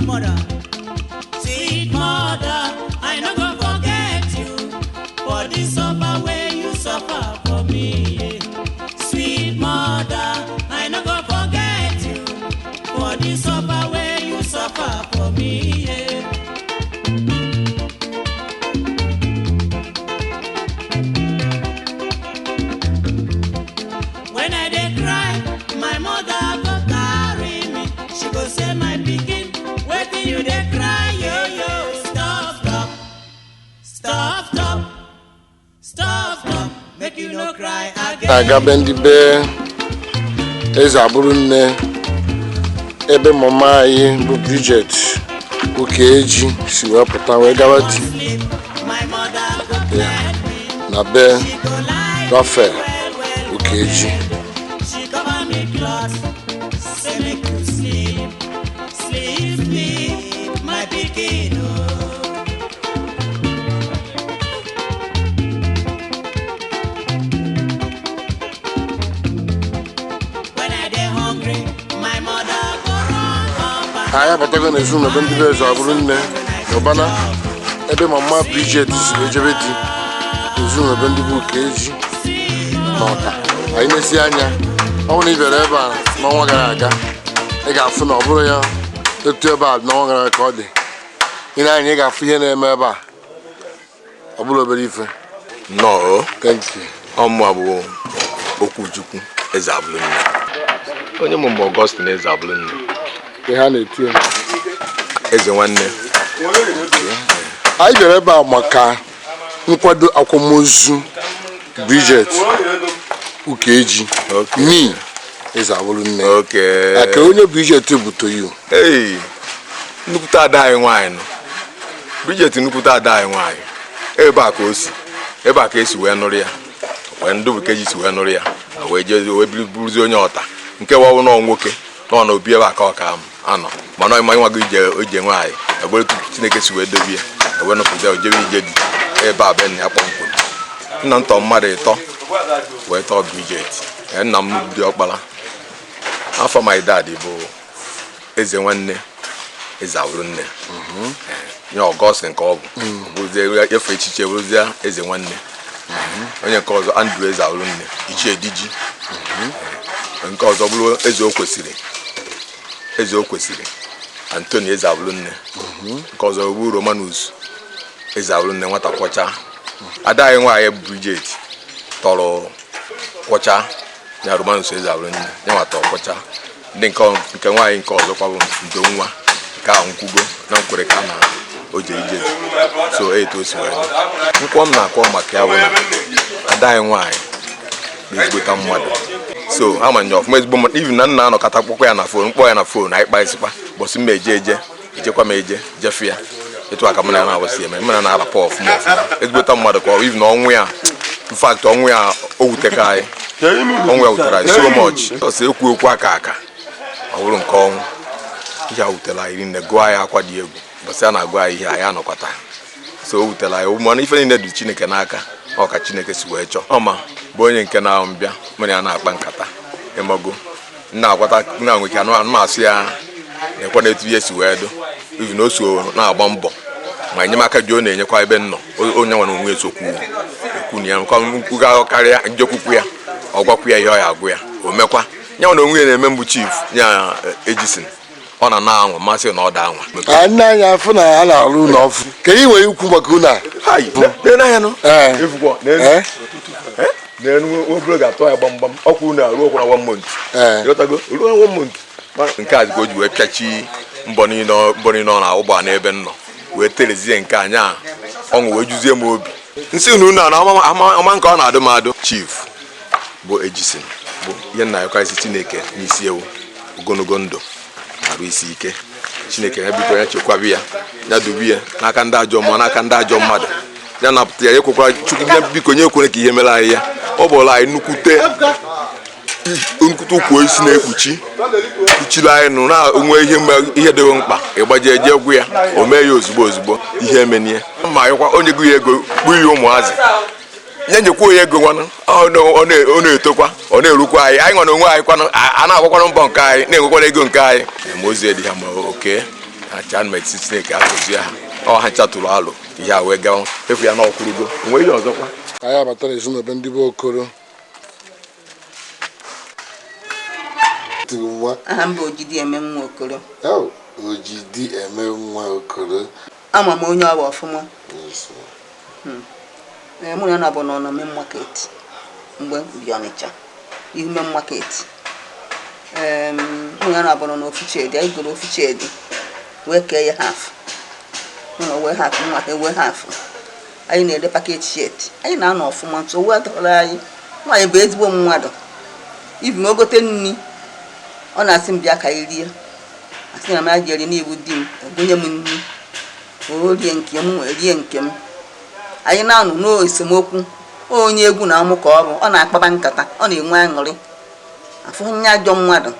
Mother. Sweet mother, I no go forget you for the suffer wey you suffer for me. Sweet mother, I no go forget you for the suffer wey you suffer for me. Yeah. When I dey cry, my mother go carry me. She go say, "My pikin, wetin you dey cry, yo yo? Stop, stop, stop, stop, stop, stop. Make you no cry again." Na-aga be ndị be eze abụrụ nne, ebe mama anyị bụ Bridget Ukeji si wee pụta wee gawa di Sleep, my mother go bed me. na be She go lie Raphael well well. Ukeji. She cover me cloth, say make you sleep, sleep, sleep, my pikin oh. When I dey hungry, my mother go run up and Anyị abatago n'ezinụlọ be ndị be eze abụrụ nne n'Ụbana, ebe mama Bridget si wee jebe di, ezinụlọ be ndị bụ Ukeji n'Ọta. Anyị na-esi anya, ọ bụrụ na ị bịara ebe a n'ọnwa gara aga, ị ga-afụ na ọ bụrụ ya etu ebe a n'ọnwa gara aga ka ọ dị. Ị na-anya, ị ga-afụ ihe na-eme ebe a, ọ bụrụ obere ife. Nnọọ. Thank you. Ọmụa bụ Okwuchukwu eze abụlụnne, onye mụ mgbe Augustine eze abụlụnne. Ihe a na-etu ya? Eze nwanne. Anyị bịara ebe a maka nkwado akwamozu Bridget Ukeji ni eze abụrụ nne. Aka onye Bridget bụ to you? Ee, nnukwute ada anyị nwaanyị nọ, Bridget, nnukwute ada anyị nwaanyị. Ebe a ka o si, ebe a ka esi wee nụrụ ya, wee ndị Ukeji si wee nụrụ ya, wee jee wee bụrụzie onye Ọta nke wawụ nọ nwoke nọ na obi ebe a ka ọ ka anọ, mana ọ ịma ịnwago ije ije nwaanyị ewere tupu Chineke si wee dobe ya, ewee nọpụta ojebe ije dị ebe a be nna ya kpọmkwem. Nna m tọọ mmadụ ịtọ wee tọọ Bridget. Ee, nna m dị ọkpara. Afọ my dad bụ eze nwanne eze awụrụ nne ya Augustine nke ọ bụ bụrụzie efe echiche, bụrụzie eze nwanne. Onye nke ọzọ, Andrew eze awụrụ nne, ichie diji. Nke ọzọ bụrụ eze o kwesịrị, eze o kwesịrị Anthony eze awụrụ nne. Nke ọzọ bụ Romanus eze awụrụ nne, nwata kwọcha. Ada anyị nwaanyị Bridget tọrọ kwọcha ya, Romanus eze awụrụ nne ya nwata kwọcha. Ndị nke nwaanyị nke ọzọ kwa bụ ndo nwa nke ahụ nkwugo na nkwere ka na o je ije dị. So etu o si wee dị, nkwọ m na-akọ maka ya bụ na ada anyị nwaanyị bụ ezigbota mmadụ. So ama nya ọfụma, ezigbo mmadụ. Even na nna anọkọta kpọkwa ya na phone, mkpọ ya na phone, anyị kparịsịkwa bọsị mma eje eje ejekwa m eje jefu ya. Etu a ka mụ na ya na-awụsi eme, mụ na ya na-arapụ ọfụma ọfụma. Ezigbota mmadụ ka ọ. Even ọnwụ ya, in fact, ọnwụ ya o wuteka anyị, ọnwụ ya wutere anyị so much. Ọsọ ekwu okwu aka aka ọ bụrụ nke ọnwụ ihe a wutere anyị rinne, gụọ anyị akwa dị egwu bọsị a na-agụ anyị ihe anyị anọkọta. So o wutere anyị, mana ife niile dị Chineke n'aka, ọ ka Chineke si wee chọọ. Ọma bụ onye nke na-mbịa mụ na ya na-akpa nkata, ịmago nna akwata nna nwere ike anụ anụ asụ ya na-ekwe na etu ihe si wee dụ. Even o so na-agba mbọ ma enyemaka dị ọ na-enyekwa ebe m nọ. Onye nwere onwe esokwu ekwu na ya nkwuga karịa njekwukwu ya, ọ gwakwu ya ihe ọ ya agwụ ya, o mekwa ya nwere onwe ya na-eme. Mbụ chief ya ejisin ọ na na anwa masị na ọ da anwa. A nne anyị afụ na a na-arụ ụlọ ọfụ ka ị nwere ikwu maka ụlọ a. N'enu anya nụ. Ee. Efukwa n'enu. Ee. N'enu obere ga-atọ ya gbamgbam ọkwụ na arụ ọkwụ na one month. Ee. Ịghọtago, ruo one month. Nke a ka o ji wee pịachi mbọ niile, mbọ niile ọ na-ụgbọ n'ebe m nọ wee terezie nke anya ọṅụ wee juzie m obi nsị na unu a na ama nke ọ na-adụ m adụ. Chief bụ ejisin bụ ihe nna ya karịsị Chineke n'isi ewu ogologo ndụ, arụ isi ike. Chineke ya biko ya chekwaba ya, ya dobe ya n'aka ndị ajọ mmụọ, n'aka ndị ajọ mmadụ, ya napụta ya. Ekwekwara Chukwu ya biko nye ekwere ka ihe mere anyị ya. Ọ bụla anyị nnukwute nnukwute ukwu osisi na-ekpuchi kpuchiri anyị nụ na onwe ihe ihe dịghị mkpa ịgbaje eje gwụ ya, o mee ya ozugbo ozugbo. Ihe emenie ma anyịkwa onye gụ ya ego kpu ya ụmụazị nye nyekwa onye ego nwanụ. Ọ na-etokwa, ọ na-erukwa anyị. Anyị nwa na onwe anyị kwanụ a na-agbakwanụ mbọ nke anyị, na-enwekwana ego nke anyị ma ozi dị ha ma oke. Ha ncha na etiti Chineke akụzi ha ọ ha ncha tụrụ alụ ihe a wee gawa efu ya na ọkwụrụgo onwe ihe ọzọkwa. Ka anyị abata n'ezinụlọ be ndị be Okoro. Tiri nwa. Aha m bụ Ojidi Eme Nwa Okoro. Oh, Ojidi Eme Nwa Okoro. Ama m onye ọwa ọfụma. Yes. Ee, mụ na ya na-abụ nọ na main market mgbe m bi Ọnịcha, ihu main market. Ee, mụ na ya na-abụ nọ n'ofu chedi, anyị goro ofu chedi wee kee ya half. Mụ na wee half, mụ na wee half. Anyị na-ere package shirt. Anyị na-anọ ọfụma, nso wee dọrọ anyị. Nwaanyị bụ ezigbo mmadụ. Ibi ma o gote nri, ọ na-asị m bịa ka anyị rie. Asị na m aja eri n'iwu di m, ogonye m nri. O rie nke m, wee rie nke m. Anyị na-anọ n'esemokwu, onye egwu na-amụ ka ọ bụ, ọ na-akpaba nkata, ọ na-enwe aṅụrị. Afụ onye ajọ mmadụ.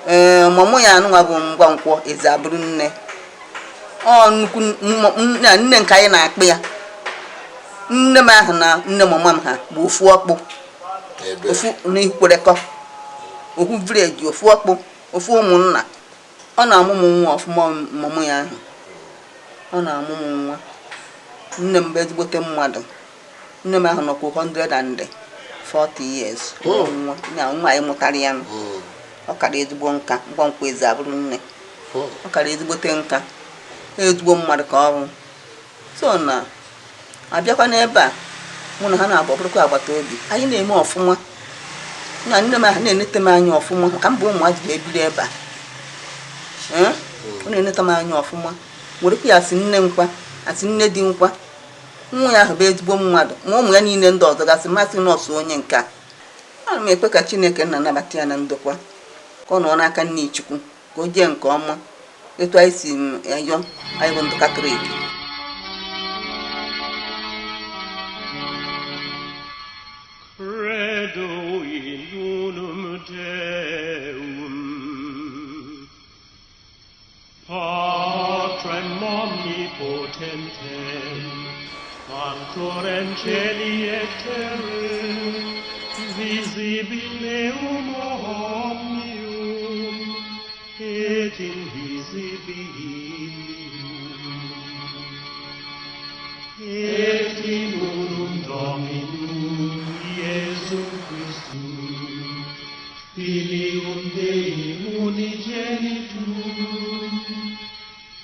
Ee, ma mụ ya anụnwa bụ ngwa nkwọ eze abụrụ nne. Ọ nnukwu nne nke anyị na-akpị ya. Nne m ahụ na nne mama m ha bụ ofu ọkpụ. Ebe. Ofu n'ikwerekọ, ofu vileji, ofu ọkpụ, ofu ụmụnna. Ọ na-amụ m nwa ọfụma. Mụmụ ya ahụ ọ na-amụ m nwa. Nne m bụ ezigbote mmadụ. Nne m ahụ nọkwa 140 years. Nwa ya nwa anyị mụtara ya nụ. Ọ kara ezigbo nka. Ngwa nkwa eze abụrụ nne. Ọ kara ezigbote nka, ezigbo mmadụ ka ọ bụ. So na abịakwa n'ebe a, mụ na ha na-abụ bụrụkwa agbata obi. Anyị na-eme ọfụma na nne m ahụ na-enete m anya ọfụma maka mba ụmụazị ga-ebiri ebe a. Ee, ọ na-enete m anya ọfụma, werekwa ya asị nne nkwa, asị nne di nkwa. Nwa ya ahụ bụ ezigbo mmadụ, ma ụmụ ya niile ndị ọzọ gasị masị nọọsụ onye nke a. Ana m ekpe ka Chineke nna nabata ya na ndokwa, ka ọ nọ n'aka nne Chukwu, ka o jee nke ọma etu anyị si eyọ. Anyị bụ ndị Katọlik. Credo in unum Deum, Patrem omnipotentem, Factorem celi et terrae, visibile omnium, et invisibilium. Et in unum Dominum Iesum Christum, Filium Dei unigenitum,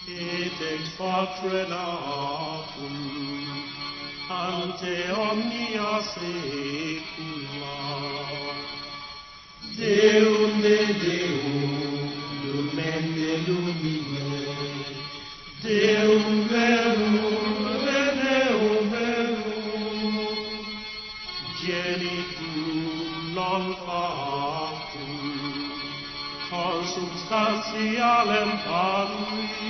et ex Patre natum, ante omnia saecula. Deum de Deo, lumen de lumine, Deum verum de Deo verum, genitum non factum, consubstantialem Patri,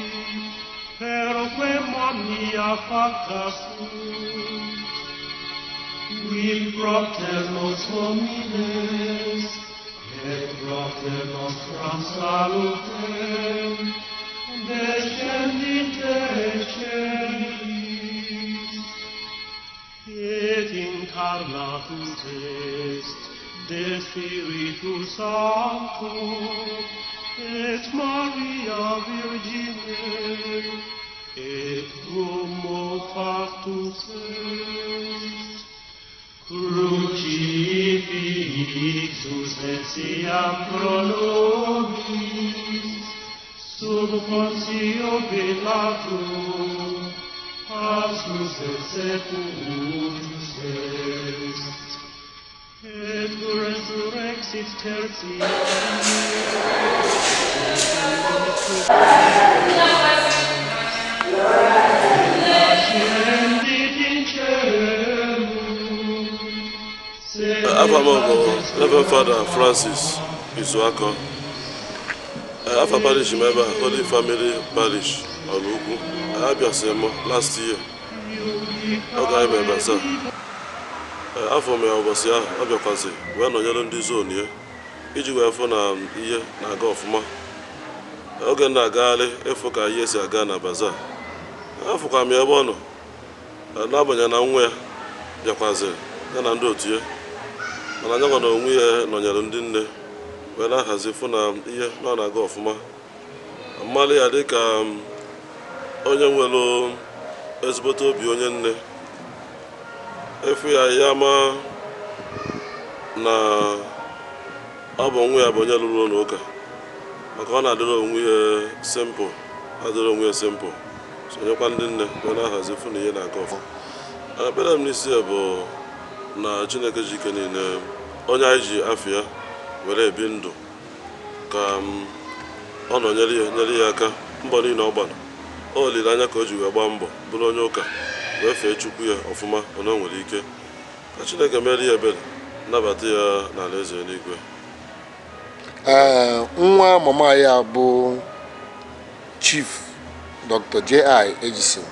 per quem omnia facta sunt, qui propter nos homines, et propter nostram salutem, descendit de celis, et incarnatus est de Spiritu Sancto, et Maria Virgine, et homo factus est, crucifixus etiam pro nobis, sub Pontio Pilato, passus et sepultus est, et resurrexit tertii. Ascendit in caelum. Afa m bụ Reverend Father Francis Izuako. Afa parish m ebe a, Holy Family Parish, Ọlụukwu. Abịasị m last year oge anyị mere bazaar. Afọ m ya ụbọchị ahụ ọ bịakwasị wee nọnyere ndị zone ya iji wee fụ na ihe na-aga ọfụma. Oge m na-agagharị ịfụ ka ihe si aga na bazaar, afụkwa m ya ebe ọ nọ. N'agbanyeghị na nwa ya bịakwazịrị ya na ndị otu ya, mana anya na onwe ya nọnyere ndị nne wee na-ahazi fụ na ihe na ọ na-aga ọfụma. Mmalụ ya dịka onye nwere ezigbote obi, onye nne efu ya ya ma na ọ bụ nwa ya bụ onye lụrụ ụlọ ụka, maka ọ na-adịrị onwe ya simple, adịrị onwe ya simple, sonyekwa ndị nne wee na-ahazi fụ na ihe na-aga ọfụma. Ekpere m n'isi ya bụ na Chineke ji ike niile, onye anyị ji afọ ya were ebi ndụ, ka ọ nọnyere ya, nyere ya aka mbọ niile ọ gbara. O olileanya ka o ji wee gbaa mbọ bụrụ onye ụka wee fee Chukwu ya ọfụma. Ọ nwere ike ka Chineke mere ya ebere, nabata ya n'ala eze eluigwe. Ee, nwa mama ya bụ Chief Dr. J.I. Ejison,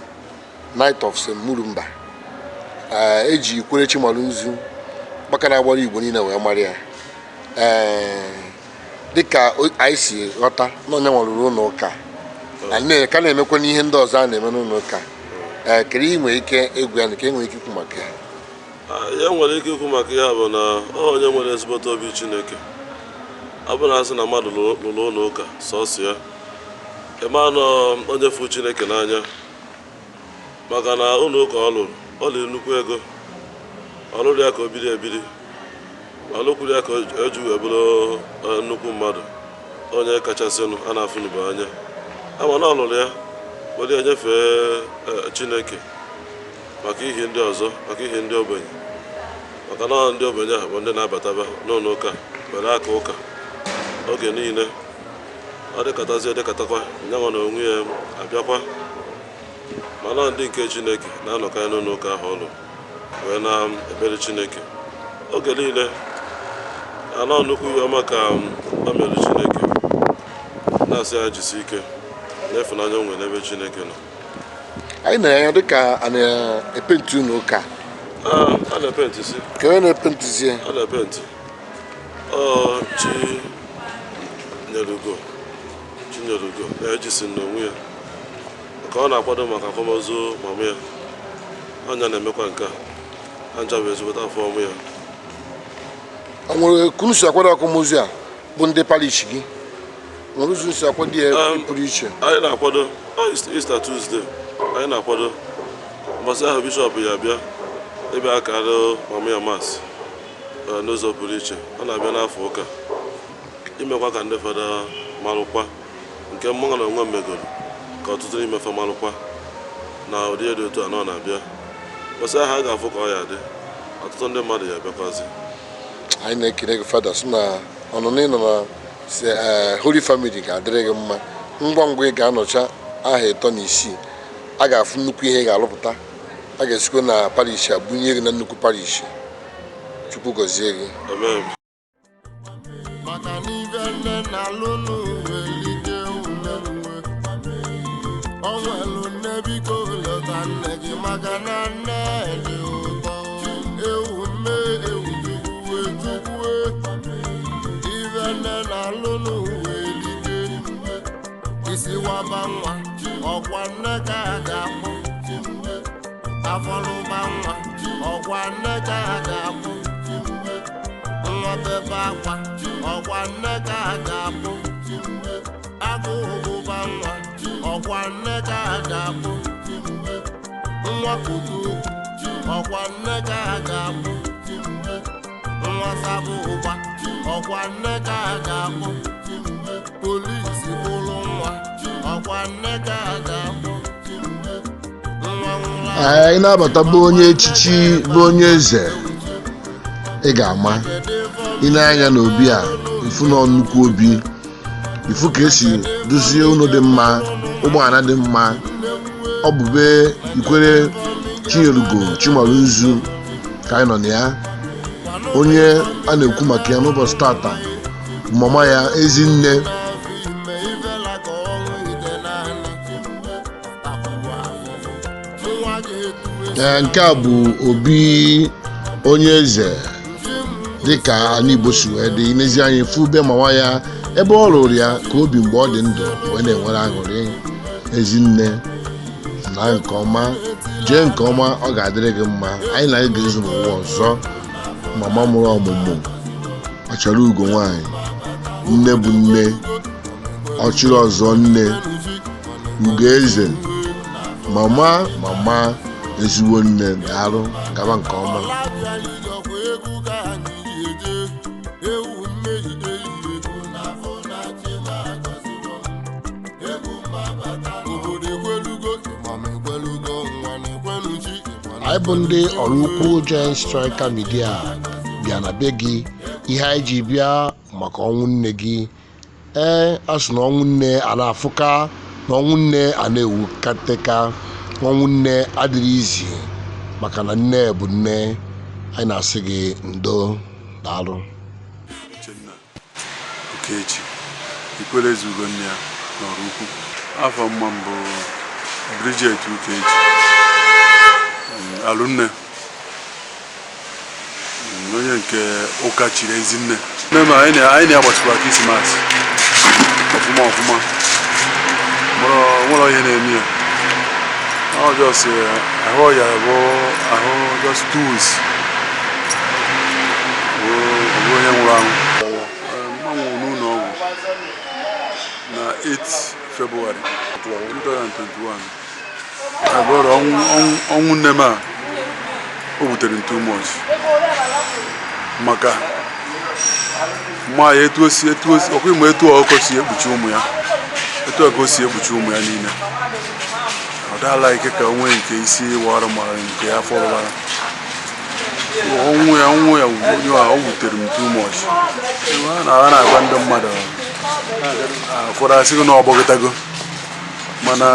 Knight of St. Murumba, ee, eji Ikwere Chimalụnzu maka na agbara Igbo niile wee mara ya. Ee, dịka anyị si ghọta na onye nwere ụlọ ụka a ka na-emekwa n'ihe ndị ọzọ a na-eme n'ụlọ ụka, ee, kedu ihe ị nwere ike egwu ya na ka e nwere ike ikwu maka ya? Ya nwere ike ikwu maka ya bụ na ọ onye nwere ezigbote obi Chineke. Ọ bụ na asị na mmadụ lụrụ ụlọ ụka sọsọ ya, ịma na onye fụ Chineke n'anya, maka na ụlọ ụka ọ lụrụ, ọ lụrụ nnukwu ego. Ọ lụrụ ya ka o biri ebiri, ọ lụkwuru ya ka o ji wee bụrụ nnukwu mmadụ, onye kachasịnụ a na-afụnụbe anya, ama na ọ lụrụ ya were ya nyefee Chineke maka ihi ndị ọzọ, maka ihi ndị ogbenye, maka na ndị ogbenye a bụ ndị na-abataba n'ụlọ ụka were aka ụka oge niile. Ọ dịkọtazi edekọtakwa nyanwa na onwe ya abịakwa, mana ndị nke Chineke na-anọkarị n'ụlọ ụka ahụ ọlụ wee na-ekpere Chineke oge niile. Anọ nnukwu ihe ọma ka o mere Chineke, na-asị ya jisi ike na ịfụnanya o nwere n'ebe Chineke nọ. Anyị na-anya dịka a na-epenti ụlọ ụka. A na-epenti si. Ka onye na-epentizie? A na-epenti ọ chi nyerugo, Chinyerugo na-ejisi n'onwe ya ka ọ na-akwado maka akwamozu mama ya. Ọnya na-emekwa nke a ha ncha bụ ezigbote afọ ọmụ ya. O nwere kunu si akwado akwamozu a bụ ndị parish gị nwere ụzọ si akwado ya pụrụ iche? Anyị na-akwado ọ Easter Tuesday, anyị na-akwado mbọsị ahụ bishọp ya abịa ịbịa akara mama ya mass n'ụzọ pụrụ iche. Ọ na-abịa n'afọ ụka imekwa ka ndị fada marụkwa nke mmụọ na onwe m megoro, ka ọtụtụ n'ime fa marụkwa na ụdị dị otu a na ọ na-abịa mbọsị ahụ. A ga-afụ ka ọ ya dị, ọtụtụ ndị mmadụ ya abịakwazi. Anyị na-ekele gị, Fada, sị na ọnụnọ ịnọ na Holy Family ga-adịrị gị mma. Ngwa ngwa ị ga-anọcha aha 36, a ga-afụ nnukwu ihe ị ga-alụpụta. A ga-esikwa na parish a bunye gị na nnukwu parish. Chukwu gọzie gị. Amen. Maka na ife nne na-alụ n'uwelite ume uwe o nwelu nne, biko lọta nne gị, maka na nne dị ụtọ. Ewu mme ewu chukwue chukwue, ife nne na-alụ n'uwelite isi waba nwa, ọkwa nne ka a ga-akpọ. Afọlụba nwa, ọkwa nne ka a ga-akpọ. Nwa bebe akwa, ọkwa nne ka a ga-akpọ. Agụụ gụba nwa, ọkwa nne ka a ga-akpọ. Nwa kuku, ọkwa nne ka a ga-akpọ. Nwa saba ụgba, ọkwa nne ka a ga-akpọ. Polisi bụrụ nwa, ọkwa nne ka a ga-akpọ. Nwa nwụrụ Anyị na-abata bụ onye echichi bụ onye eze, ị ga-ama ị na-anya n'obi a, ifu nọ nnukwu obi, ifu ka esi dozie ụlọ dị mma, ụgbọala dị mma. Ọ bụ be Ikwere Chinyelugo Chimalụnzu ka anyị nọ na ya. Onye a na-ekwu maka ya n'ụbọchị tata bụ mama ya, ezinne. Ime ifela ka ọnwụ ite naanị takwuru afụfụ nwa ga-etu. Ee, nke a bụ obi onye eze dịka ala Igbo si wee dị. N'ezi anya efu be mama ya ebe ọ rụrụ ya ka obi mgbe ọ dị ndụ wee na-enwere aṅụrị. Ezinne, na nke ọma, jee nke ọma, ọ ga-adịrị gị mma. Anyị na gị ga-ezu n'ụwa ọzọ. Mama mụrụ ọmụmụ, achara ugo nwanyị, nne bụ nne. Ọchịrị ọzọ nne, Ugoeze, mama mama ezigbo nne, daalụ, gaba nke ọma. Ọlabịa ijọkwa egwu ka anyị ji eje ewu mmejide ihe obodo ekwelugo ịgbam ekwelugo nwa na ekweluchi. Anyị bụ ndị ọrụ ukwu Giant Striker Media bịa na be gị. Ihe anyị ji bịa maka ọnwụ nne gị. Ee, a sị na ọnwụ nne a na-afụka, na ọnwụ nne a na-ewukateka, ọnwụ nne adịrị izi, maka na nne bụ nne. Anyị na-asị gị ndo, daalụ. Uchenna Okechi Ikwere Ugonna ya nọrọ ukwu. Afọ mma mbụ Bridget Ukechi. Alụnne. Onye nke ụka chiri ezinne nne m. Anyị na-agbachikwa Krismas ọfụma ọfụma. Nwere ihe na-eme ya, ọ just ahụ ya bụ ahụ just 2 weeks bụ ọ bụrụ onye nwụrụ anwụ. Mmanwụ n'ụlọ ọgwụ na 8 February 2021. Abụrụ ọnwụ nne m a, o wutere m too much, maka mma ya etu o si ọkwa ịma etu ọkụkọ si ekpuchi ụmụ ya, etu a ka o si ekpuchi ụmụ ya niile. Ọ daala ike ka o nwee nke isi wara ma nke afọ rụwara. Ọnwụ ya o wutere m too much. A na-agwa ndị mmadụ, ụfọdụ asị gị na ọ gbagọtago, mana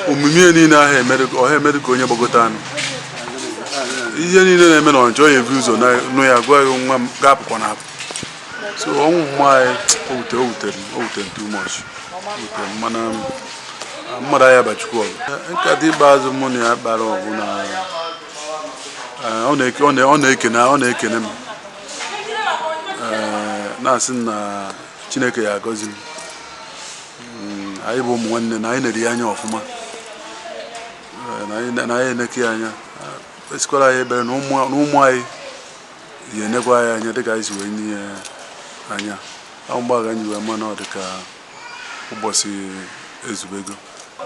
omume ya niile ahụ ọha emerụ ka onye gbagọta anụ. Ihe niile na-eme na Ọnịcha, ọ ya ebu ụzọ nụ ya, gwa ya, "Nwa m, ga-apụkwa na apụ." So ọnwụ mma anyị, o wutere m too much, o wutere m, mana mmadụ anyị abachukwu ọgụ. Nkata ikpeazụ mụ na ya kpara ọgụ na ọ na-ekene m, na-asị m na Chineke ya agọzi m. Anyị bụ ụmụ nwanne, na anyị nere ya anya ọfụma, na anyị eneke ya anya, esikwara anyị ebere na ụmụ anyị ya enekwa anyị anya dịka anyị si wee nye ya anya ahụ. Mgbe aga anyị wee ma na ọ dị ka ụbọchị ezubego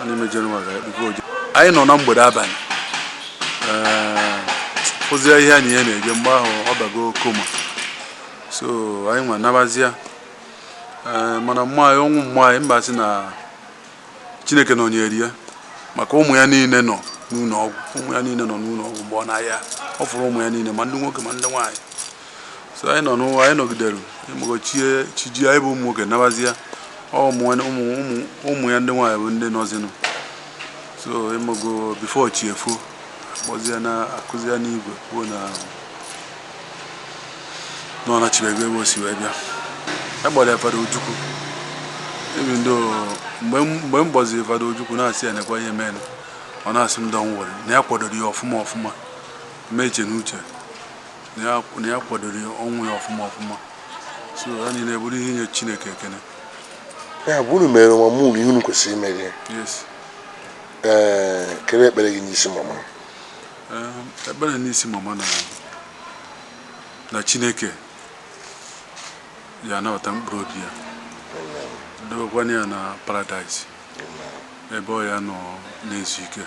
n'ime Jenụwarị anyị nọ na mgbede abalị, ee, fụzie ihe anyị ya na-eje. Mgbe ahụ ọ bago coma, so anyị nwa nabazia. Ee, mana mmụọ anyị, ọnwụ mmụọ anyị, mba sị na Chineke nọnyere ya, maka ụmụ ya niile nọ n'ụlọ ọgwụ. Ụmụ ya niile nọ n'ụlọ ọgwụ mgbe ọ na-aya. Ọ fụrụ ụmụ ya niile, ma ndị nwoke ma ndị nwaanyị. So anyị nọ n'ụwa, anyị nọgidere ịmụgochie chiji. Anyị bụ ụmụ nwoke nabazia. Ọ ụmụ ụmụ ụmụ ya ndị nwaanyị bụ ndị nọzinụ. So ịmụgo before chi efo, akpọzie na akụzie n'igwe kwuo na na ọ nachibego ebe o si wee bịa. A gbara ya Fada Ojukwu ebi ndo. Mgbe m gbaziri Fada Ojukwu, na-asị ya nekwa ihe mere, ọ na-asị m don worry, na ya kwadoro ya ọfụma ọfụma. Meche na uche na ya kwadoro ya ọnwụ ya ọfụma ọfụma. So ha niile bụrụ ihe inye Chineke ekene. Ya bụ, unu mere mama unu ihe unu kwesịrị imere. Yes. Ee, kere ekpere gị n'isi mama. Ee, ekpere n'isi mama na Chineke ya anabata mkpụrụ obi ya, dobekwana ya na paradaịs ebe ọ ya nọ na-ezu ike,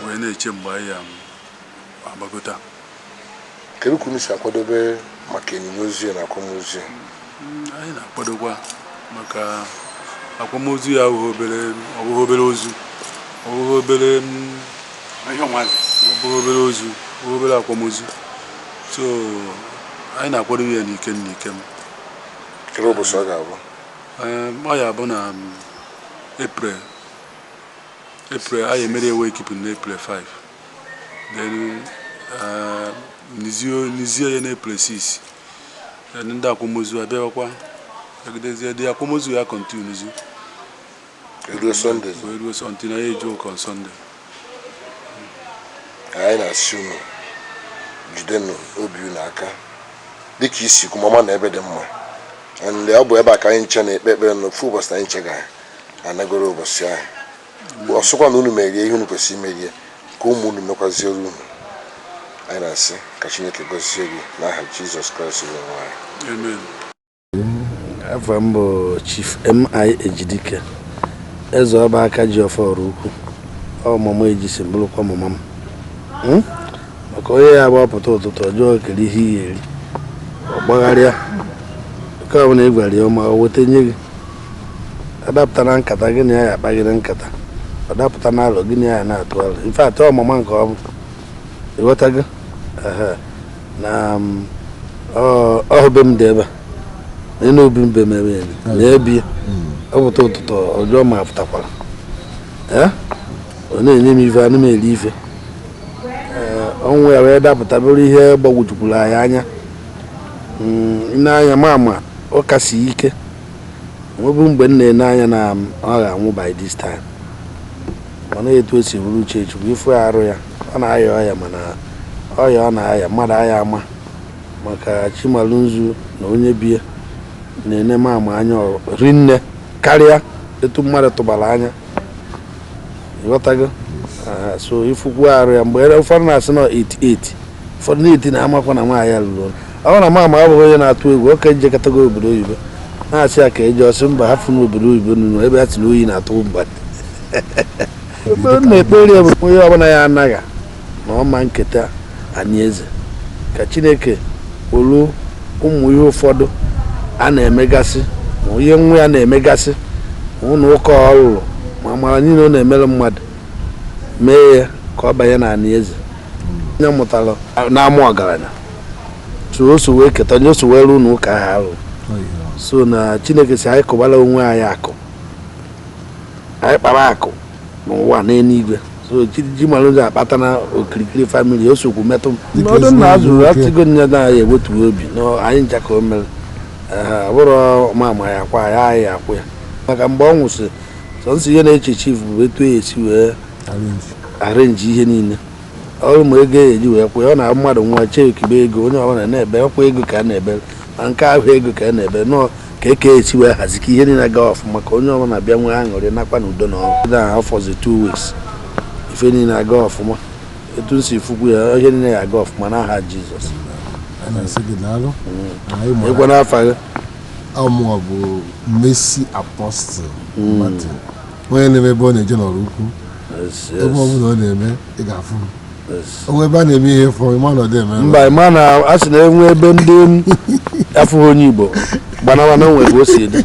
wee na-eche mgbe anyị ya agbagota. Kedu ka unu si akwadobe maka ịnyịnya ozu ya na akwamozu ya? Anyị na-akwadokwa maka akwamozu ya. Abụghị obere, ọ bụghị obere ozu, ọ bụghị obere ọ bụghị obere ozu, ọ bụghị obere akwamozu. So anyị na-akwadobe ya n'ike n'ike m. Kedu ụbọchị ọ ga-abụ? Ee, ọ ya bụ na April anyị emere ya wake keeping na April 5, then nizie ya na April 6, then ndị akwamozu abịawakwa agidezie dị akwamozu ya continuezi Ruo Sọnde. Wee ruo until na ya eje ụka on Sunday. Anyị na-asị unu jidenụ obi unu aka dịka isi kwu mama na ebe dị mma, and ọ bụ ebe a ka anyị nche na-ekpe ekpere na ofu ụbọchị na anyị nche ga-anagoro ụbọchị ahụ. Ọsọkwa na unu merie ihe unu kwesịrị imerie, ka ụmụ unu mekwaziere unu. Anyị na-asị ka Chineke gọzie gị n'aha Jizọs Kraịst bụ onwe anyị. Amen. Afa m bụ Chief M.I. Ejidike, eze ọba aka ji ọfọ Oraukwu. Ọ mama ejisi bụrụkwa mama m. Maka onye ya agbapụta ụtụtụ ọjọọ kere ihe ihe eri, ọ gbagharịa nke ọbụla ị gwara ya ma o weta nye gị. Adapụta na nkata gị na ya akpagịrị nkata, ọ dapụta na alụ gị na ya na-atụ alụ. In fact, ọ mama nke ọ bụ, ịghọtago? Ehe. Na ọhụbe m dị ebe a na obi mbe m ebe ya na ebi ọ pụta ụtụtụ ọjọọ ma pụtakwara. Ee, ọ na-enye m ife, anụ m eri ife. Ee, ọnwụ ya wee dapụta bụrụ ihe gbagwojukwuru anyị anya. N'anya ma ama ọ kasi ike nwebụ mgbe m na-ene anya na ọ ga-anwụ by this time, mana etu o si bụrụ uche Chukwu. Ifu ya arụ ya, ọ na-aya ọya, mana ọya ọ na-aya mmadụ aya ama maka Chimalụnzu na onye bie na-ene mama anya rinne karịa etu mmadụ tụbara anya, ịghọtago? So ifukwu arụ ya mgbe ụfọdụ na-asị na 88, ụfọdụ na-eti na amakwa na nwaanyị ya lụrụ. Ọ bụrụ na mama abụghị onye na-atụ egwu, ọ ka ejekọtago obodo oyibo, na-asị ya ka eje ọsị mba hafụ n'obodo oyibo nụnụ ebe ha si na oyi na-atụ mba. Ebe m na-ekpere ya bụ onye ọbụla ya anaghị na ọma nketa anyị eze, ka Chineke wolu ụmụ ihe ụfọdụ a na-emegasị, ma ihe nwa ya na-emegasị, ma ụlọ ụka ọ lụrụ, ma amara niile ọ na-emere mmadụ, mee ya ka ọ banye n'ala eze. Onye mụtara na-amụ ọgaranya so o so wee keta, onye o so wee rụọ ụlọ ụka ahụ arụ. So na Chineke si anyị kụbara onwe anyị akụ, anyị kpara akụ n'ụwa n'eluigwe. So Chimalụnzu akpata na okirikiri family o sokwu metụ m n'ọdụ nna azụrụ atịgo nya na ya ewetuo obi na anyị ncha ka o mere. Ee, ọ bụrụ ma ama ya akwa ya, anyị akwụ ya maka mgbe ọ nwụsịrị. Sọnsọ ihe na-eche chief bụ etu ya esi wee arrange ihe niile ọrụ, ma ego ya eji wee kwụ ya. Ọ na mmadụ nwa chekibe ego, onye ọbụla na-ebe ọkwa ego ka a na-ebe, ma nke ahụ ego ka a na-ebe nọọ ka eke esi wee hazi ka ihe niile gaa ọfụma, ka onye ọbụla bịa nwee aṅụrị nakwa n'udo na ọrụ na afọzi 2 weeks ife niile aga ọfụma. Etu m si fukwu ya, ihe niile ya aga ọfụma n'aha Jizọs. A na-asị gị daalụ. Anyị mara. Ịkwa n'afa gị? Ọmụọ bụ Messi Apostle Martin, onye na-eme ebe ọ na-eje n'Oraukwu. Ebe ọ bụla ọ na-eme, ị ga-afụ m. Onwe ebe a na-eme ihe fọ, ịma na ọ dị eme ebe. Mba, ịma na a sị na enwe ebe ndị afụghị onye Igbo gbanawa na onwe ka o si dị.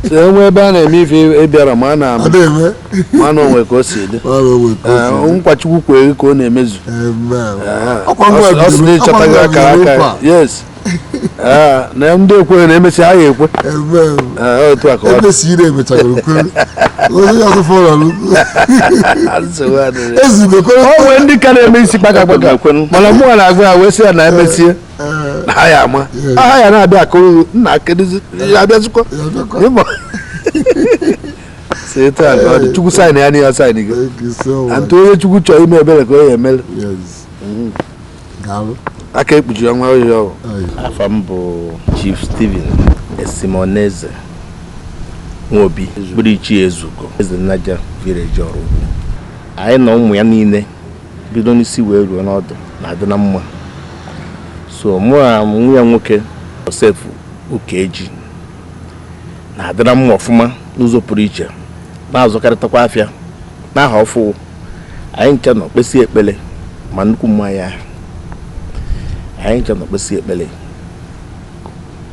So enwe ebe a na-eme ife ịbịara ma na Ọ dị eme. Ma na onwe ka o si dị. Ọ na onwe ka o si dị. Ee, nkwa Chukwu kwere ka ọ na-emezu. Amen. Ee, Ọkwa ngwa ọ sị na bidoro- ịchọtaghị ọkwa ngwa akara bidoro aka. ụkwa. Yes. Ee, na ndị ekweghị na-emesi ha ya ekwe. Amen. Ee, otu a ka ọ dị. Emesi ire emechagoro kwere onye ọzọ fọrọ n'ukwu. Nsogbu adịrị. Ezugo kwere. O nwere ndị ka na-eme isi kpaka kpaka, mana mụnwa na-agwa ya wee sị ya na emesie na ha ya ama aha ya na-abịa akụrụ nna kedụzi ya abịazikwa. Ịma. Si etu a ka ọ dị. Chukwu sign ya n'ihe sign gị. Thank you so much. Antụ onye Chukwu chọrọ ime ebere ka ọ ya emere. Yes. Daalụ. Aka ekpuchiri ọnwa oyi ọhụụ. Afa m bụ Chief Steven Esimoneze Nwobi Bụrụ Ezugo, Eze Nnaja Village, Oraukwu. Anyị na ụmụ ya niile bido n'isi wee ruo n'ọdụ na-adị na mma. So mụ na nwa ya nwoke Joseph Ukeji na-adị na mma ọfụma n'ụzọ pụrụ iche, na-azụkarịtakwa afịa n'aha ọfụ. Anyị ncha nọ kpesi ekpere ma nnukwu mmanya ahụ. Anyị ncha nọ kpesi ekpere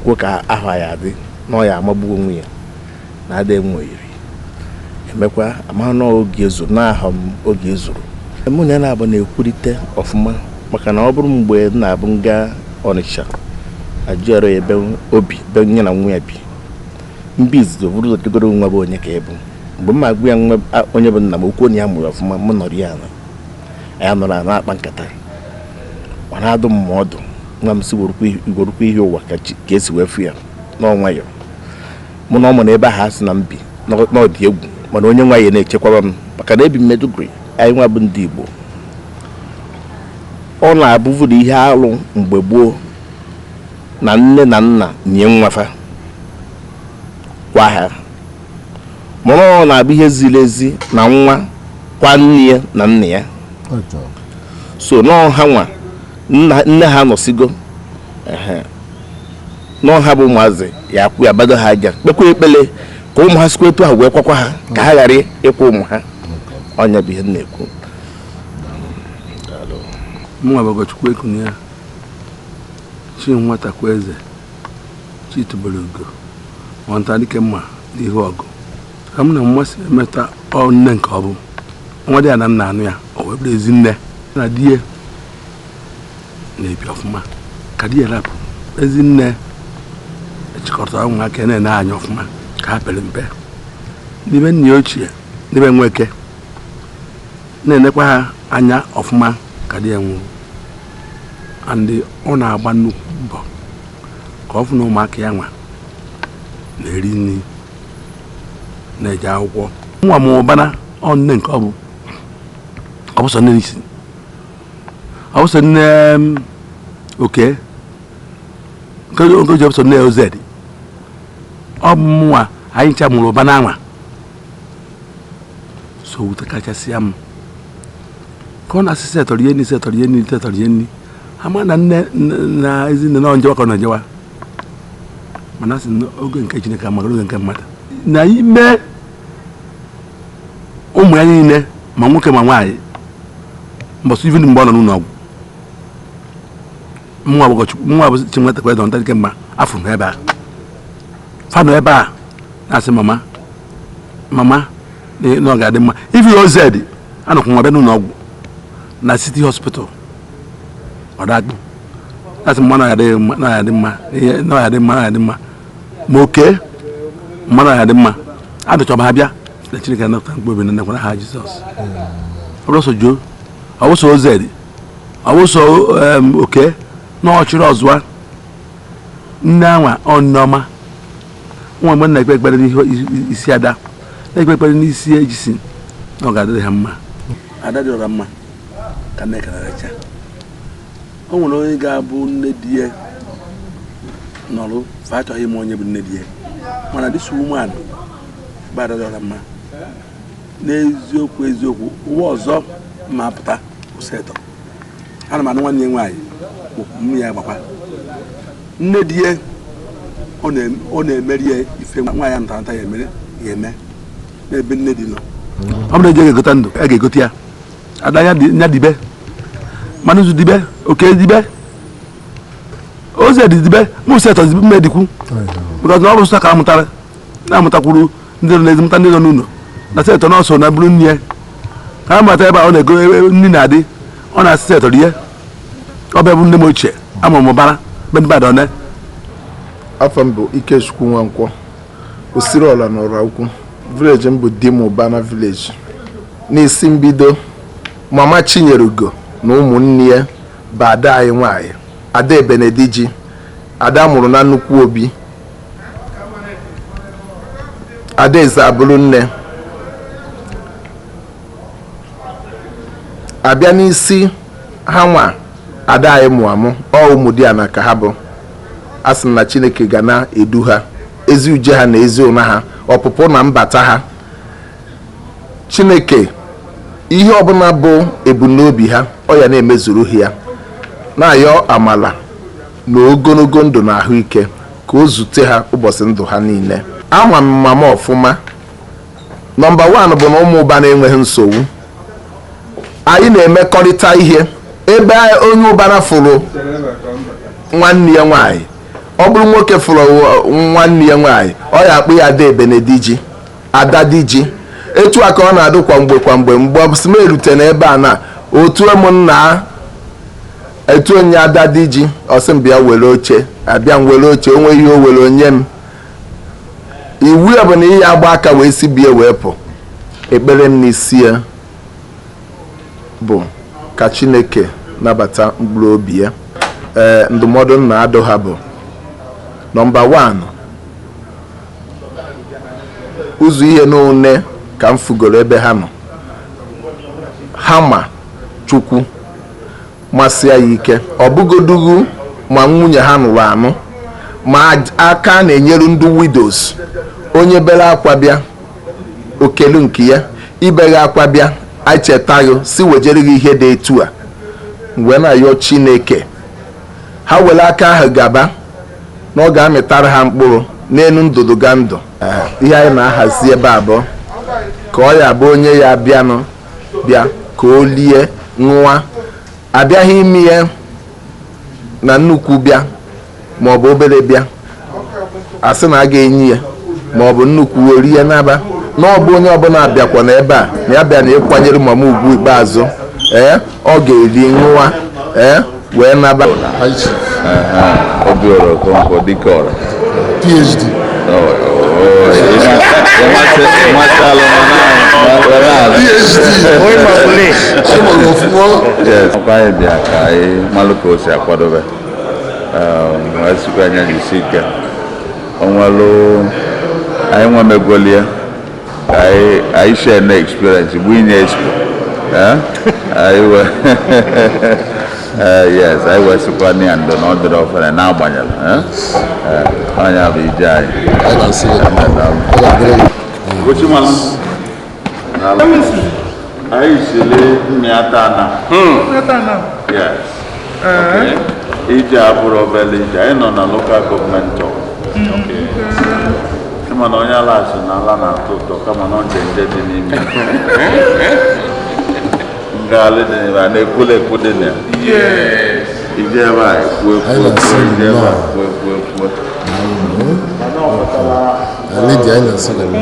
kwuo ka aha ya adị na ọ ya amagbuo onwe ya na ada enwe oyiri emekwa ama na oge ezuru n'aha m oge ezuru. Mụ na ya na-abụ na-ekwurịta ọfụma, maka na ọ bụrụ mgbe m na-abụ nga Ọnịcha ajụọrọ ya ebe obi ebe nye na nwa ya bi mba izizi bụrụ ụzọ degoro nwa bụ onye ka ịbụ mgbe m agwa ya nwa onye bụ nna m okwu onye ya mụrụ ọfụma. M nọrọ ya ala, anyị nọrọ ala na-akpa nkata, ọ na-adụ m ma ọdụ nwa m si gworukwa ihe ụwa ka ka esi wee fụ ya n'ọnwayọ. Mụ na ọ mụ na ebe ahụ asị na m bi n'ọdị egwu, mana onye nwa ya na-echekwaba m maka na ebi m Maiduguri. Anyị nwa bụ ndị Igbo, ọ na-abụvụrụ ihe alụ mgbe gboo na nne na nna nye nwafa kwa ha, mana ọ na-abụ ihe ziri ezi na nwa kwa nne ya na nna ya. So nọọ ha nwa nne ha nọsigo. Ehe. N'ọha bụ ụmụazị ya akwụ ya bado ha aja, kpekwa ekpele ka ụmụ ha sikwa etu ahụ wee kwakwa ha, ka ha ghara ịkwa ụmụ ha. Ọnya bụ ihe m na-ekwu. Mụnwa bụ Ọgọchukwu Ekunie, chi nwatakwa eze, chi tubelu ugo nwata dike mma n'ihu ọgụ. Ka m na mmasị emeta ọ nne nke ọ bụ nwa dị ya na nna anụ ya, o wee bụrụ ezi nne na di ya na-ebi ọfụma. Ka di ya rapụ, ezi nne echịkọtara ụmụaka na-ene anya ọfụma ka ha pere mpe n'ime nna ya ochie, n'ebe nweke na-enekwa ha anya ọfụma. Ka di ya nwụrụ, and ọ na-agba nnukwu mbọ ka ọ fụ na ụmụaka ya nwa na-eri nri, na-eje akwụkwọ. Nwa m ụbana ọ nne nke ọ bụ, ọ bụ sọ nne isi, ọ bụ sọ nne m, oke nke oji, ọ bụ sọ nne oz, ọ bụ mụnwa. Anyị ncha mụrụ ụba na anwa so wute kachasịa m ka ọ na-asị setọrọ ihe nri, setọrọ ihe nri, setọrọ ihe nri. Ama na nne na ezinne na njewa ka ọ na-ejewa, mana asị na oge nke Chineke amara oge nke mmadụ. Na ime ụmụ ya niile, ma nwoke ma nwaanyị, mbọsị even mgbe ọ nọ n'ụlọ ọgwụ, mụnwa bụ Ụkọchukwu, mụnwa bụ Chinwetakwa Eze Nta mma afọ m ebe a, fanọ ebe a na-asị mama, mama, na ọ ga-adị mma. Ifi oz anọkwa nwa bịa n'ụlọ ọgwụ na City Hospital, ọ dakpụ na-asị mma na ọ ya mma, na ọ ya dị mma, na ọ ya dị mma, na ọ ya dị mma, ma oke mma na ọ ya dị mma. Adụchọba ha bịa na Chineke anapụta mkpụrụ obi na nnekwara ha Jizọs. Ọ bụrụ sọ juo, ọ bụ sọ oz, ọ bụ sọ oke na ọchịrị ọzụwa nne anwa. Ọ nneọma nwa mgbe na-ekpe ekpere n'ihu isi ada, na-ekpe ekpere n'isi ejisi na ọ ga-adịrị ha mma. Ada dị ọra mma ka nne karacha. O nwere onye ga-abụ nne di ya nọrụ fa achọghị ime onye bụ nne di ya, mana this woman bụ ada dị ọra mma n'eziokwu eziokwu. Ụwa ọzọ ma pụta ụsetọ ana m anụ nwanne ya nwaanyị bụ m ya gbakwa nne di ya. Ọ na-emeri ya ife nwaanyị nta nta ya emere ya eme n'ebe nne di nọ. Ọ bụrụ na eji ga-egote ndụ, a ga-egote ya. Ada ya dibe, manụzụ dibe, oke dibe, ozi dị dibe, mụ setọ dibe mma dikwu, because na ọ bụ sọ ka amụtara na-amụtakwuru ndị nọ n'ezi, mụta ndị nọ n'ụlọ na setọ n'ọsọ na bụrụ nne ya ka a mata ebe a ọ na-ego nri na-adị. Ọ na-asị setọ rie. Ọ bụ nne m ochie amụrụ m bara be ndị mmadụ one. Afọ m bụ Ikechukwu Nwankwọ Osiriọla n'Ọra Ukwu. Village m bụ Dimụbana village. N'isi mbido, mama Chinyere Ugo na ụmụnne ya bụ ada anyị nwanyị, ada Ebenediji, ada mụrụ na nnukwu obi, adaeze abụrụ nne. Abịa n'isi ha nwa, ada anyị mụ amụ, ọ ụmụ di ana ka ha bụ. A sị na Chineke ga na-edu ha, ezi uje ha na ezi ụna ha, ọpụpụ na mbata ha. Chineke, ihe ọbụla bụ ebumnobi ha, ọ ya na-emezuru ha ya. Na-ayọ amala na ogologo ndụ na ahụike ka o zute ha ụbọchị ndụ ha niile. Ama m mama ọfụma. Number 1 bụ na ụmụ ụba na-enweghị nsogbu. Anyị na-emekọrịta ihe. Ebe onye ụbara fụrụ nwanne ya nwaanyị, ọ bụrụ nwoke fụrụ nwanne ya nwaanyị, ọ ya akpụ ya ada Ebenediji, ada diji. Etu a ka ọ na-adụ kwa mgbe kwa mgbe. Mgbe ọbụsị erute n'ebe a na otu m nna etu onye ada diji, ọsị m bịa were oche, abịa m were oche. Onwe ihe o were onye m, iwu ya bụ na ihe agba aka wee si bie wee pụ. Ekpere m n'isi ya bụ ka Chineke nabata mkpụrụ obi ya. Ee, ndụmọdụ m na-adụ ha bụ number 1, ụzọ ihe n'one ka m fugoro ebe ha nọ. Ha ma Chukwu masịa ya ike, ọ bụgodugu ma nwunye ha nụrụ anụ, ma aka na-enyere ndị widows. Onye bere akwa bịa okelu nke ya, ibeghe akwa bịa echetaghị si wejere gị ihe dị etu a. Mgbe na-ayọ Chineke ha were aka ahụ gaba. Na ọ ga-amịtara ha mkpụrụ n'elu ndụdụga ndụ. Ihe anyị na-ahazi ebe a bụ ka ọ ya bụ onye ya bịanụ bịa ka o lie ṅụwa, abịaghị ime ya na nnukwu bịa ma ọ bụ obere bịa asị na a ga-enye ya ma ọ bụ nnukwu orie n'aba na ọ bụ onye ọbụla bịakwa n'ebe a na ya bịa na ịkwanyere mama ugwu ikpeazụ. Ee, ọ ga-eri ṅụwa, ee, wee naba. Obiora Okonkwo Dikeora. PhD. PhD. PhD. Ọkwa anyị bịa ka anyị malụ ka o si akwadobe, wee sikwa anya jisi ike onwelu anyị nwemegolie ka anyị share na experience bụ inye expo. Anyị wee, yes, anyị wee sịkwa na ya ndo na ọ dịrị ofere n'agbanyeghị ọnya bụ ije anyị. Anyị siri mmịata na yes, okay. Ije abụrụ obere ije, anyị nọ na local government. Ịma na onye ala asị na ala na-atọ ụtọ, kama na nje nje dị n'ime, ngagharị dị n'ime, a na-ekwula ekwu dị na ya. Ije ebe a ekwu ekwu ekwu, ije ebe a ekwu ekwu ekwu. Lady, anyị na-asị gị nnọọ.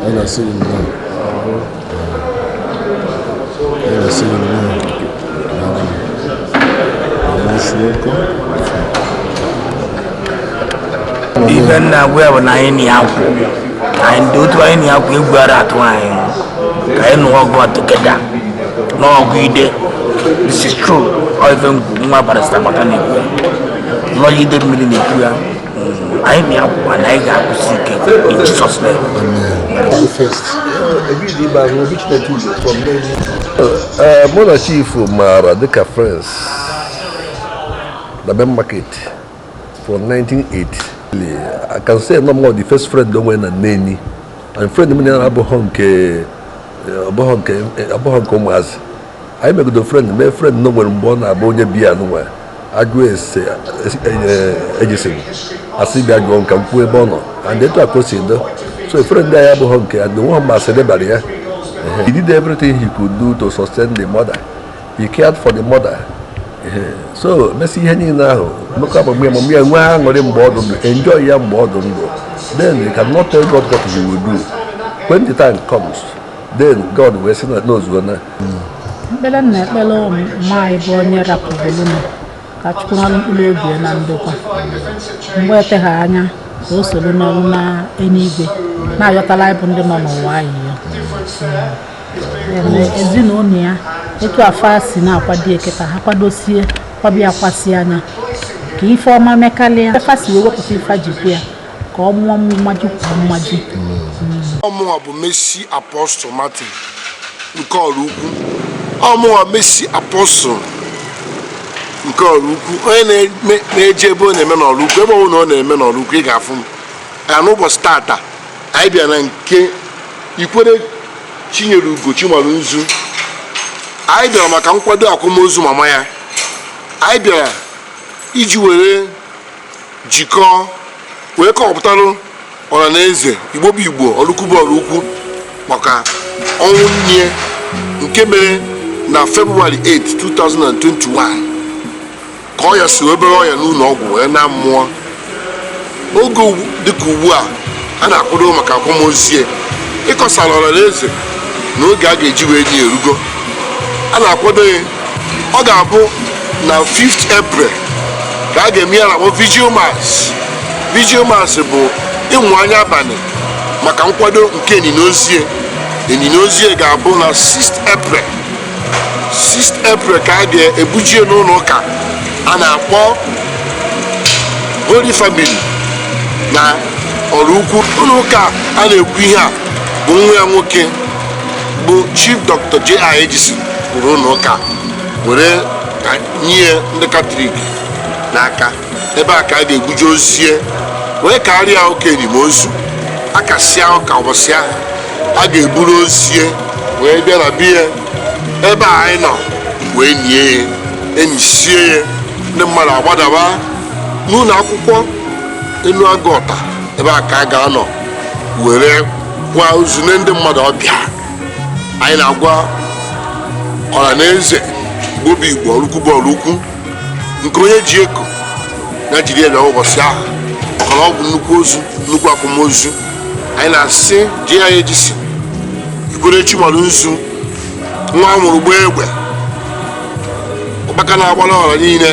Anyị na-asị gị nnọọ. Anyị na-asị gị nnọọ. Most welcome. Ife nna agwa ya bụ na anyị na-akwụ anyị ndị otu anyị na-akwụ egwu ara atụ anyị ka anyị nụọ ọgụ a together n'ọgụ ide. This is true. Ọ ife nwa Barrister Maka na-ekwu ya, lọya ide mmiri na-ekwu ya. Anyị na-akwụ na anyị ga-akwụsị ike in Jesus' name. First. Mụ na chief maara dịka friends na main market from 1980. I can say no more the first friend o nwere na Nneni, and friend m na abụghọ nke abụghọ nke ụmụazị. Anyị megodo friend mee friend na o nwere mgbe ọ na-abụ onye biya nwa ajụ ese ejisiri asị bịa jụọ nka m kwuo ebe ọ nọ, and etu a ka o si do. So friend anyị abụghọ nke and nwa masịrị bara ya. He did everything he could do to sustain the mother. He cared for the mother. So mesị ihe niile ahụ mmekọ agbagbe ya ma ya nwee aṅụrị mgbe ọ dị ndụ, enjoy ya mgbe ọ dị ndụ. Then you cannot tell God what he will do. When the time comes, then God will sị na n'ozuo na Mkpere na ekpere mma anyị bụ onye rapụrụ ka Chukwu nalụ mkpụrụ obi ya na ndokwa mgbe eteghị anya ka o soro n'ọrụ na eluigwe na-ayọtala anyị bụ ndị nọ n'ụwa anyị ya. Ezinụlọ ya etu afa si na-akwado eketa ha kwadosie kwabịa akwasị anya ka ife ọma mekalịa afa si wee wepụta ife jikwu ya ka ọ mụọ mmaji kwuo mmaji. Ọmụnwa bụ Mercy Apostle Martin nke Ọraukwu. Ọmụnwa Mercy Apostle nke Ọraukwu, onye na-eje ebe ọ na-eme n'Ọraukwu, ebe ọ bụla ọ na-eme n'Ọraukwu ị ga-afụ m ya. N'ụbọchị tata anyị bịara na nke Ikwere Chinyere Ugo Chimalu Nzu. Anyị bịara maka nkwado akwamozu mama ya. Anyị bịara iji were jikọọ wee kọpụtarụ ọra na eze Igbo bụ Igbo, Ọraukwu bụ Ọraukwu, maka ọnwụ nne nke mere na February 8, 2021, ka ọ ya si obere ọya n'ụlọ ọgwụ wee na mmụọ. Oge dịka ugbu a a na-akwado maka akwamozu ya, ịkọsara ọra na eze na oge a ga-eji wee nye erugo a na-akwado ya. Ọ ga-abụ na 5th April ka a ga-eme ya, na-akpọ Vigil Mass. Vigil Mass bụ ịmụ anya abalị maka nkwado nke eninozie. Eninozie ga-abụ na 6th April. 6th April ka a ga-ebujie n'ụlọ ụka a na-akpọ Holy Family na Ọraukwu. Ụlọ ụka a na-ekwu ihe a bụ nwa ya nwoke bụ Chief Dr. J.I. Ejisi kwuru ụlọ ụka were nye ndị Katọlik n'aka. Ebe a ka a ga-egbuje ozie wee karịa ụka enimozu akasịa ụka. Ụbọchị ahụ a ga-eburu ozie wee bịa na biya ebe a anyị nọ wee nie ya, enyisie ya. Ndị mmadụ agbadaba n'ụlọ akwụkwọ elu agụ ọta, ebe a ka a ga-anọ were gwa ozu nye ndị mmadụ ọbịa. Anyị na-agwa ọha na eze Igbo bụ Igbo, Ọraukwu bụ Ọraukwu, nke onye ji eko na jiri ya bịa ụbọchị ahụ, maka na ọ bụ nnukwu ozu, nnukwu akwamozu. Anyị na-asị ji ya ejisi ikwere chimarụ nzu nwa a mụrụ gbaa egbe, ụkpaka na-agbara ọra niile.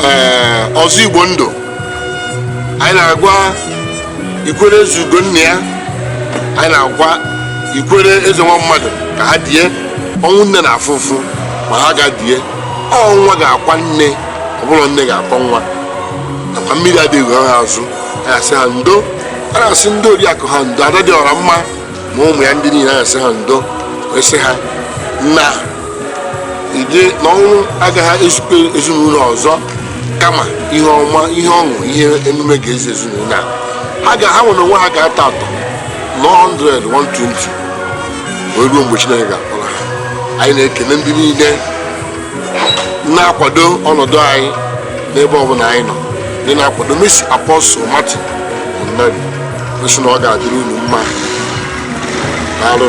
Ee, ọzọ Igbo ndụ, anyị na-agwa ikwere eze ugo nna ya, anyị na-agwa ikwere eze nwa mmadụ ka ha die ọnwụ nne na afụ ụfụ, ma ha ga die ọ nwa ga-akwa nne, ọ bụrụ nne ga-akwa nwa, nakwa mmiri adịghị ha azụ. Anyị asị ha ndo, a na-asị ndị oriakụ ha ndo, ada dị ọra mma ma ụmụ ya ndị niile, anyị asị ha ndo, wee sị ha na ide na ọnwụ agaghị ezukọ ezinụlọ ọzọ, kama ihe ọma, ihe ọṅụ, ihe emume ga-ezi ezinụlọ a. Ha ga ha nwere onwe ha ga-atọ atọ na 100 120 wee ruo mgbe Chineke ga-akpọrọ ha. Anyị na-ekele ndị niile na-akwado ọnọdụ anyị n'ebe ọbụla anyị nọ, ndị na-akwado Mercy Apostle Martin Nnadi, sị na ọ ga-adịrị unu mma. Daalụ.